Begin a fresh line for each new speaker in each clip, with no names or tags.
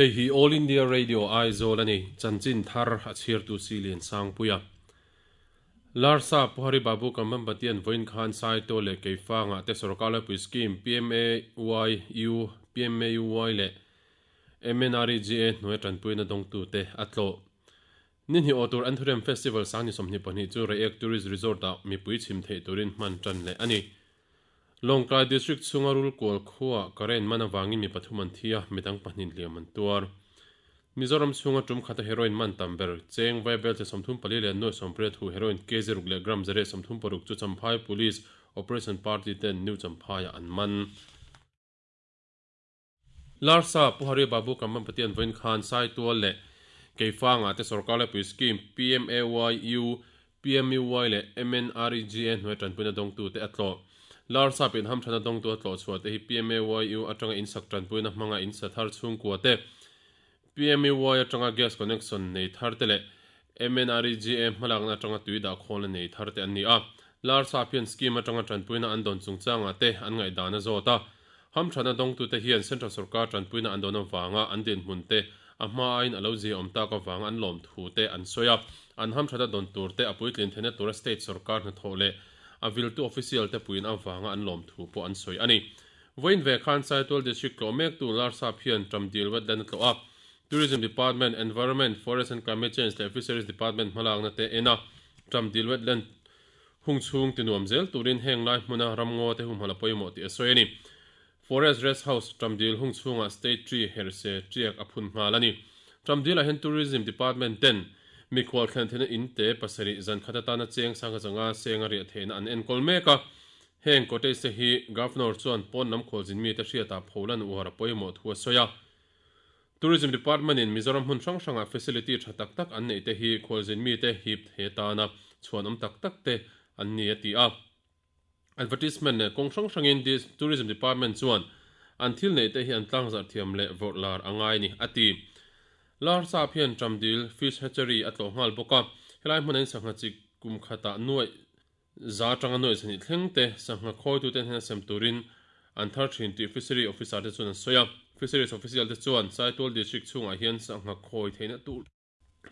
Hei hi All India Radio Aizawl a ni, chanchin thar a chhiartu si Liansangpuia. Larsa Puhari Babu Kambhampatian vawiin khan Saito leh Keifanga te sorkar laipui scheme PMAYU, PMAUY leh MNREGA hnuaia tanpuina dawngtute a tlawh. Ni hnih awh tur Anthurium Festival sang ni 22 chu Reiek Tourist Resort-ah mipui chhim theih turin hman tan leh a ni. Lawngtlai District chhunga Rulkual khuaah current man avangin mi pathum an thi a, midang pahnih hliam an tuar. Mizoram chhunga tum khata heroin man tam ber, cheng vaibel che 34 leh nuai 80 hu heroin kg ruk leh gram 136 chu Champhai Police Operation Party ten New Champhaiah an man. Larsa Pu Hari Babu Kambhampatian vawiin khan Saitual leh Keifanga te sorkar laipui scheme PMAYU, PMUY leh MNREGA hnuai tanpuina dawngtute a tlawh. Larsa pian hamthana dawngtu a tlawh chhuah te hi PMAYU atanga insak tanpuina hmanga insa thar chhungkua te, PMUY atanga gas connection nei thar te leh MNREGA hmalakna atanga tui dah khawlna nei thar te an ni a. Larsa pian scheme atanga tanpuina an dawn chungchangah te an ngaihdan a zawt a. Hamthana dawngtute hian Central Sorkar tanpuina an dawn avanga an dinhmun te a hma aiin a lo ziaawm tak avanga an lawm thu te an sawi a. An hamthana dawn tur te a puitlin theihna tura State Sorkar hnathawh leh a viltu official te puiin avanga an lawm thu pawh an sawi a ni. Vawiin ve khan Saitual District tlawh mektu Larsap hian Ṭamdil wetland a tlawh a. Tourism Department, Environment, Forest and Climate Change leh Fisheries Department hmalakna te en a. Ṭamdil wetland Hung chhung ti nuam zel turin heng lai hmuna ramngaw te humhalh a pawimawh tih a sawi a ni. Forest Rest House Ṭamdil hung chhungah State Tree herhse ṭiak a phun nghal a ni. Ṭamdilah hian Tourism Department ten mikhual thlen theihna in te pasarih zan khat atana cheng sangha zanga seng a riah theihna an enkawl mek a. Heng cottage te hi Governor chuan pawn lam khualzin mite hriatah pholan uar a pawimawh thu a sawi a. Tourism Department in Mizoram hmun hrang hrangah facility tha tak tak an neih te hi khualzin mite hip he tana chhuanawm tak tak te an ni a ti a. Advertisement leh kawng hrang hrangin Tourism Department chuan an thil neih te hi an tlangzarh thiam leh vawrh lar a ngai ni a ti. Larsap hian Ṭamdil Fish Hatchery a tlawh nghal bawk a, helai hmuna in sangha chi kum khatah nuaih Za atanga nuaih zahnih thleng te sangha khawitute hnena sem turin an thar thin tih Fishery Officer te chuan an sawi a. Fisheries Official te chuan Saitual District chhungah hian sangha khawi theihna tur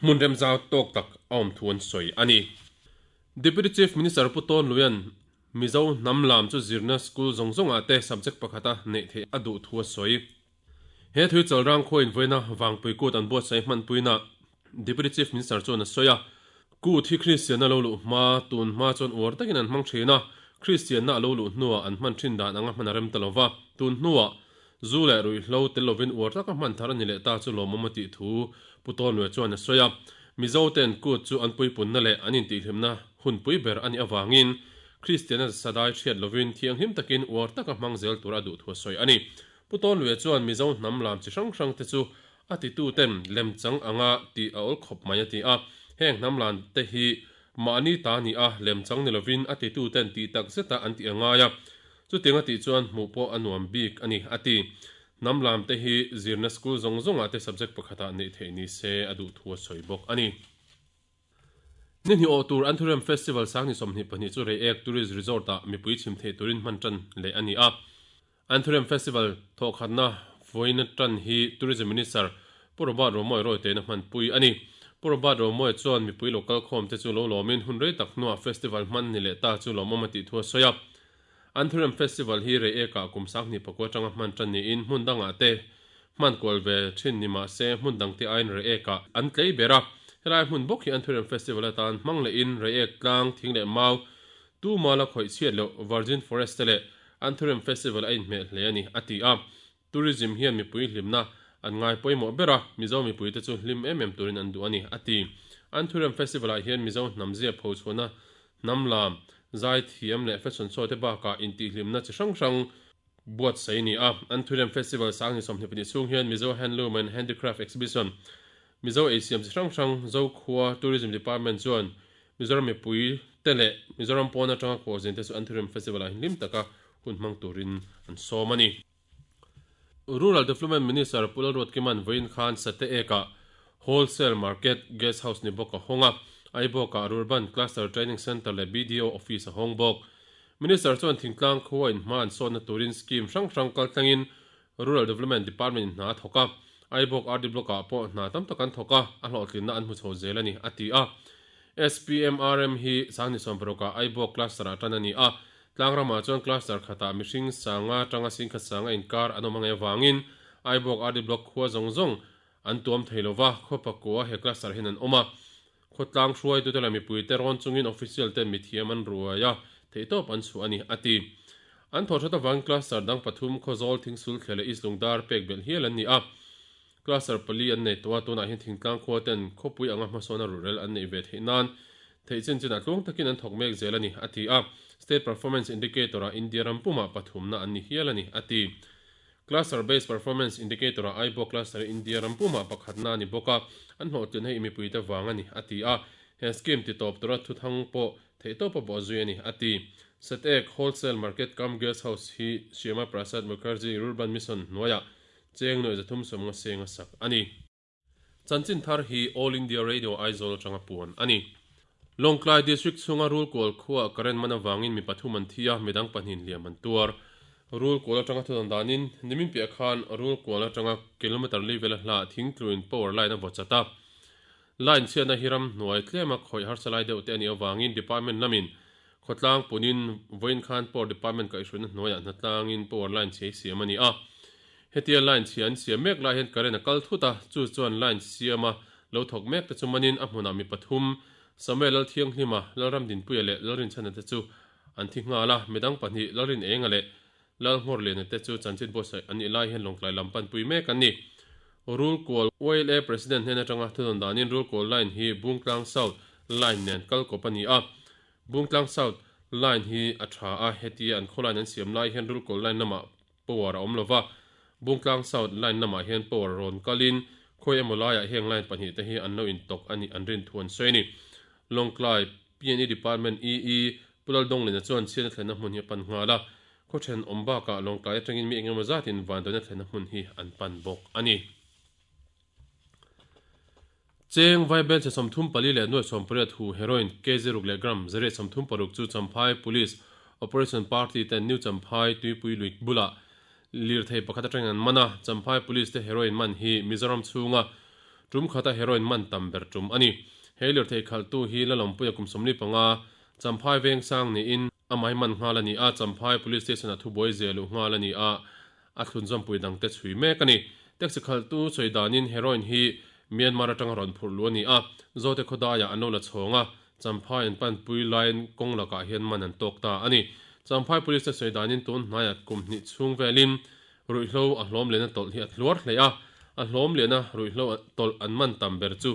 hmun remzau tawk tak a awm thu an sawi a ni. Deputy Chief Minister Pu Tawn Luian Mizo hnam lam chu zirna school zawng zawngah te subject pakhata neih theih a duh thu a sawi. He thui chalrang khuain vawiina Vangpui kut an buatsaih hmanpuina Deputy Chief Minister chuan a sawi a, Kut hi Kristianna lo luh hma, tun hma chuan uar takin an hmang thin a, Kristianna a lo luh hnuah an hman thin dan anga hman a rem ta lo va, tun hnuah zu leh ruihhlo tel lovin uar taka hman thar a ni leh ta chu lawmawm a tih thu Pu Tawnlue chuan a sawi a. Mizo ten kut chu an puipunna leh an intihhlimna hunpui ber a nih avangin Kristianna sadai hriat lovin thianghlim takin uar taka hmang zel tur a duh thu a sawi a ni. Pu Tawnlue chuan Mizo hnam lam chi hrang hrang te chu a tituten lemchang anga tih a awl khawp mai a ti a, heng hnam lan te hi mahni ta ni a lemchang ni lovin a tituten tih tak zeta an tih a ngai a, chutiang a tih chuan hmuh pawh a nuam bik a ni a ti. Hnam lam te hi zirna school zawng zawngah te subject pakhatah neih theih ni se a duh thu a sawi bawk a ni. Ni hnih awh tur Anthurium Festival sang ni 22 chu Reiek Tourist Resort-ah mipui chhim theih turin hman tan leh a ni a. Anthurium Festival thawhkhatna vawiin tan hi Tourism Minister Pu Robert Romawia rawitein a hmanpui a ni. Pu Robert Romawia chuan mipui lo kalkhawm te chu lo lawmin hun rei tak hnuah festival hman ni leh ta chu lawmawm a tih thu a sawi a. Anthurium Festival hi Reiekah kum 2009 atanga hman tan niin hmun dangah te hman kual ve thin ni mah se hmun dangte aiin Reiekah an tlei ber a. Helai hmun bawk hi Anthurium Festival atan hmang lehin Reiek tlang thing leh mau Tuma la khawih chhiat loh Virgin Forest te leh Anthurium Festival a inhmeh hle a ni, a ti a. Tourism hian mipui hlimna an ngai pawimawh ber a, Mizo mipuite chu hlim em em turin an duh a ni, a ti. Anthurium Festival ah hian Mizo hnam zia phochhuahna hnam lam, zai thiam leh fashion show te bakah intihhlimna chi hrang hrang buatsaih a ni a. Anthurium Festival sang ni 22 chhung hian Mizo Handloom and Handicraft Exhibition, Mizo eisiam chi hrang hrang Zokhua Tourism Department chuan Mizoram mipui te leh Mizoram pawn atanga khualzin te chu Anthurium Festival ah hlim taka hun hmang turin an sawm a ni. Rural Development Minister Pu Lalruatkima'n vawiin khan Sate Ek-ah Wholesale Market Guest House ni bawk a hawng a, Aibawk-ah Rurban Cluster Training Centre leh BDO Office a hawng bawk. Minister chuan thingtlang khua in hma an sawnna turin scheme hrang hrang kaltlangin Rural Development Department in hna a thawk a. Aibawk RD Block-ah pawh hna tam tak an thawk a, a hlawhtlinna an hmu chho zel a ni, a ti a. SPMRM hi Sangni sawmparukah Aibawk Cluster-ah tan a ni a, Tlangramah chuan Cluster khatah mihring sanga tanga singkhat sanga inkar an awm angai avangin Aibawk RD Block khua zawng zawng an tuam thei lo va, khaw pakua he Cluster hian an awm a. Khawtlang hruaitute leh mipuite rawn chungin official ten mithiam an ruai a, theihtawp an chhuah a ni, a ti. An thawh that avangin cluster dang pathum Khawzawl, Thingsulthle leh East Lungdar pek belh hial an ni a. Cluster pali an nei tawh a, tunah hian thingtlang khua ten khawpui anga hmasawna ruhrel an neih ve theih nan theih chin chinah tluang takin an thawk mek zel a ni, a ti a. State Performance Indicator-ah India ram pumah pathumna an ni hial a ni, a ti. Cluster Based Performance Indicator-ah Aibawk Cluster hi India ram pumah pakhatna a ni bawk a, an hlawhtlin hei mipuite vang a ni, a ti a. He scheme ti tawp tura thuthang pawh theihtawpa bawh zui a ni, a ti. Satek Wholesale Market cum Guest House hi Shyama Prasad Mukherjee Rurban Mission hnuaiah cheng nuaih zathum sawmnga seng a sak a ni. Chanchin thar hi All India Radio Aizawl atanga puan a ni. Lawngtlai District chhunga Rulkual khuaah current man avangin mi pathum an thi a, midang pahnih hliam an tuar. Rulkual atanga thudawn danin nimin piah khan Rulkual atanga kilometer li vela hlah thingtluin power line a vaw chat a. Line chhiatna hi ram hnuai tlema khawih harsa lai deuh te a nih avangin department lamin khawtlang punin vawiin khan power department kaihhruaina hnuaiah hnatlangin power line chhia hi siam a ni a. Hetia line chhia an siam mek lai hian current a kal thut a, chu chuan line siama lo thawk mek te chu manin a hmunah mi pathum Samuel Lalthianghlima, Lalramdinpuia leh Lalrinchhana te chu an thi nghal a, midang pahnih Lalrinenga leh Lalngawrliana te chu chanchin buatsaih an nih lai hian Lawngtlai lam panpui mek an ni. Rulkual YLA President hnen atanga thudawn danin Rulkual Line hi Bungtlang South Line nen kal kawp a ni a. Bungtlang South Line hi a tha a, hetia an khaw line an siam lai hian Rulkual Line lamah power a awm lova, Bungtlang South Line lamah hian power rawn kalin khawi emaw laiah heng line pahnihte hi an lo intawk a nih an rin thu an sawi a ni. Lawngtlai PNE Department EE Pu Laldawnglina chuan chhiatna thlenna hmun hi a pan nghal a, khaw thenawm bakah Lawngtlai atangin mi engemaw zatin vanduaina thlenna hmun hi an pan bawk a ni. Cheng Vaibel chhe 34 leh nuai 18 hu heroin kg ruk leh gram zariat 36 chu Champhai Police Operation Party ten New Champhai Tuipui lui bulah lirthei pakhat atangin an man a, Champhai Police te heroin man hi Mizoram chhunga tum khata heroin man tam ber tum a ni. He lirthei khalhtu hi Lalawmpuia kum 45, Champhai Vengsang niin amah hi man nghal a ni a, Champhai Police Station-ah thubuai zia luh nghal a ni a, a thlunzawmpui dangte chhui mek a ni. Taxi khalhtu sawi danin heroin hi Myanmar atanga rawn phurh luh a ni a, Zote khawdaiah an lo la chhawng a, Champhai an panpui laiin kawng lakah hian man an tawk ta a ni. Champhai Police te sawi danin tun hnaiah kum hnih chhung velin ruihhlo a hlawm lehna tawlh hi a hluar hle a, a hlawm lehna ruihhlo tawlh an man tam ber chu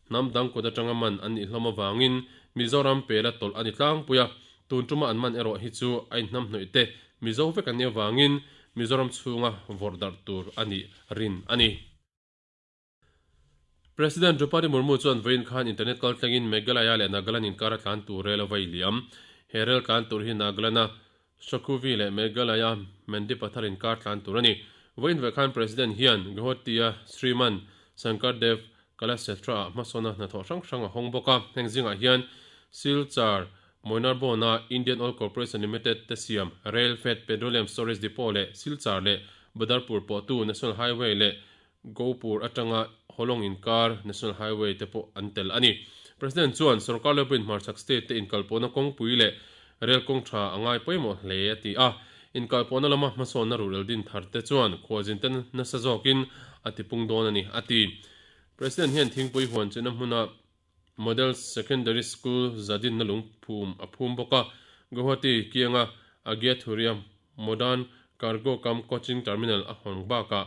hnam dang kut atanga man an nih hlawm avangin Mizoram pela tawlh a ni tlangpui a, Tun tuma an man erawh hi chu a inhnamhnawih te Mizo vek an nih avangin Mizoram chhunga vawrh darh tur a nih rin a ni. President Draupadi Murmu chuan vawiin khan internet kal tlengin Meghalaya leh Nagaland inkar a tlan tur rel a vai liam. He rel tlan tur hi Nagaland-a Shokhuvi leh Meghalaya Mendipathar inkar tlan tur a ni. Vawiin vek khan President hian Guwahati-a Shriman Sankardev Kalakshetra-ah hmasawna hnathawh hrang hrang a hawng bawk a. Heng zingah hian Silchar Moinarbona Indian Oil Corporation Limited te siam Rail Fed Petroleum Storage Depot leh Silchar leh Badarpur pawhtu National Highway leh Gopur atanga Holong inkar National Highway te pawh an tel a ni. President chuan sorkar lepuiin hmarchhak state te inkalpawhna kawngpui leh rel kawng tha a ngai pawimawh hle a ti a. Inkalpawhna lama hmasawnna ruhrel din thar te chuan khualzin te nasa zawkin a tipung dawn a ni a ti. President hian thingpui huan chena hmuna Model Secondary School Zadinna lungphum a phum bawk a, Guwahati kianga Agiathuria Modern Cargo cum Coaching Terminal a hawn bakah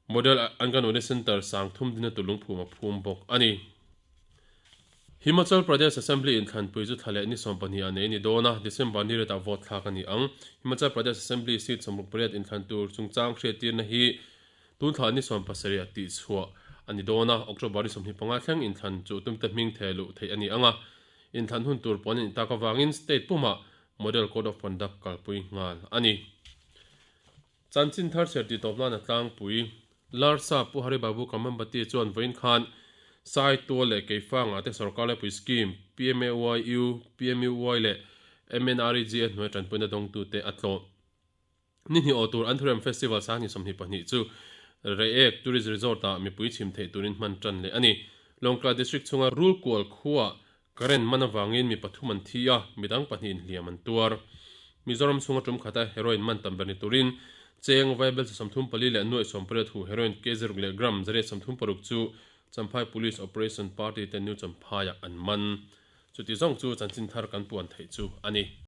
Model Anganwadi Centre sang thum dina tur lungphum a phum bawk a ni. Himachal Pradesh Assembly inthlanpui chu thla leh ni 12 ah nei a ni dawn a, December ni retah vote thlak a ni ang. Himachal Pradesh Assembly seat 68 inthlan tur chungchang hriattirna hi Tun thla ni 17 ah tihchhuah a ni dawn a, October ni 25 thleng inthlan chu tumte hming theh luh theih a ni ang a, inthlan hun tur pawn a nih tak avangin state pumah Model Code of Conduct kalpui nghal a ni. Chanchin thar chhiar tih tawp nan a tlangpui. Larsa Pu Hari Babu Kamambati chuan vawiin khan Sai Tual leh Keifangah te sorkar laipui scheme PMAYU, PMUY leh MNREGA hnuai tanpuina dawngtute a tlawh. Ni hnih awh tur Anthurium Festival sang ni 22 chu Reiek Tourist Resort-ah mipui chhim theih turin hman tan leh a ni. Lawngtlai District chhunga Rulkual khuaah current man avangin mi pathum an thi a, midang pahnihin hliam an tuar. Mizoram chhunga tum khata heroin man tam ber ni turin cheng vaibelchhe 34 leh nuaih 18 hu heroin kg ruk leh gram 136 chu Champhai Police Operation Party ten New Champhaiah an man. Chuti zawng chu chanchin thar kan puan theih chu a ni.